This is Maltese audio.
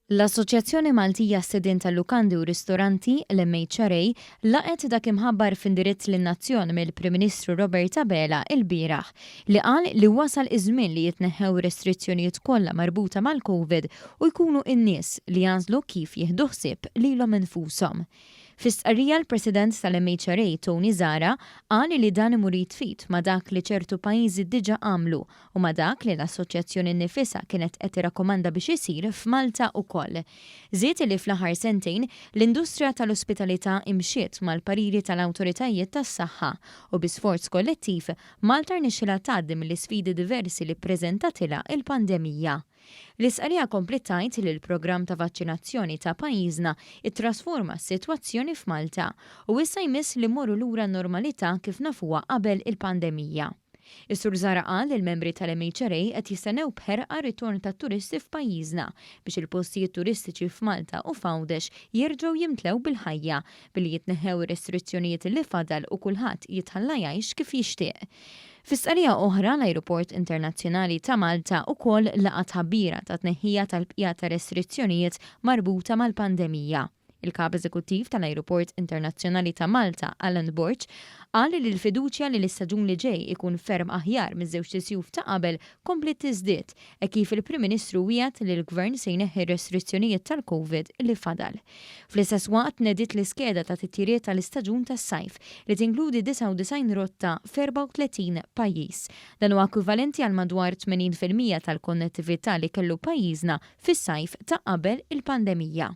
L-Assoċjazzjoni Maltija Sidien tal-Lukandi u Ristoranti, l-MHRA, laqgħet dak imħabbar f'indirizz lin-nazzjon mill-Prim Ministru Robert Abela ilbieraħ, li qal li wasal iż-żmien li jitneħħew ir-restrizzjonijiet kollha marbuta mal-Covid u jkunu n-nies li jagħżlu kif jieħdu ħsieb lilhom infushom. Fi stqarrija l-President tal-MHRA Tony Zahra qal li dan imur id f'id ma' dak li ċertu pajjiżi diġà għamlu u ma' dak li l-assoċjazzjoni nnifisha kienet qed tirrakkomanda biex isir f'Malta ukoll. Żied li fl-aħħar sentejn l-industrija tal-ospitalità imxiet mal-pariri tal-awtoritajiet tas-saħħa u bi sforz kollettiv Malta rnexxilha tgħaddi mill-isfidi diversi li ppreżentatilha l-pandemija. L-istqarrija kompliet tgħid li l-programm ta' vaċċinazzjoni ta' pajjiżna ttrasforma s-sitwazzjoni f'Malta u issa jmiss li mmorru lura n-normalità kif nafuha qabel il-pandemija. Is-Sur Zahra qal li l-membri tal-MHRA qed jistennew b'ħerqa r-ritorn tat-turisti f'pajjiżna biex il-postijiet turistiċi f'Malta u f'Għawdex jerġgħu jimtlew bil-ħajja billi jitneħħew ir-restrizzjonijiet li fadal u kulħadd jitħalla jgħix kif jixtieq. Fi stqarrija oħra, l-Ajruport Internazzjonali ta' Malta wkoll laqa' tħabbira ta' tneħħija tal-bqija ta' restrizzjonijiet marbuta mal-pandemija. Il-Kap Eżekuttiv tal-Ajruport Internazzjonali ta' Malta, Alan Borg, qal li l-fiduċja li l-istaġun li ġej ikun ferm aħjar miż-żewġt isjuf ta' qabel kompliet tiżdied hekk kif il-Prim Ministru wiegħed li l-Gvern se jneħħi r-restrizzjonijiet tal-Covid li fadal. Fl-istess waqt tnediet l-iskeda ta' titjiriet għall-istaġun tas-sajf li tinkludi 99 rotta f'34 pajjiż. Dan huwa ekwivalenti għal madwar 80% tal-konnettività li kellu pajjiżna fis-sajf ta' qabel il-pandemija.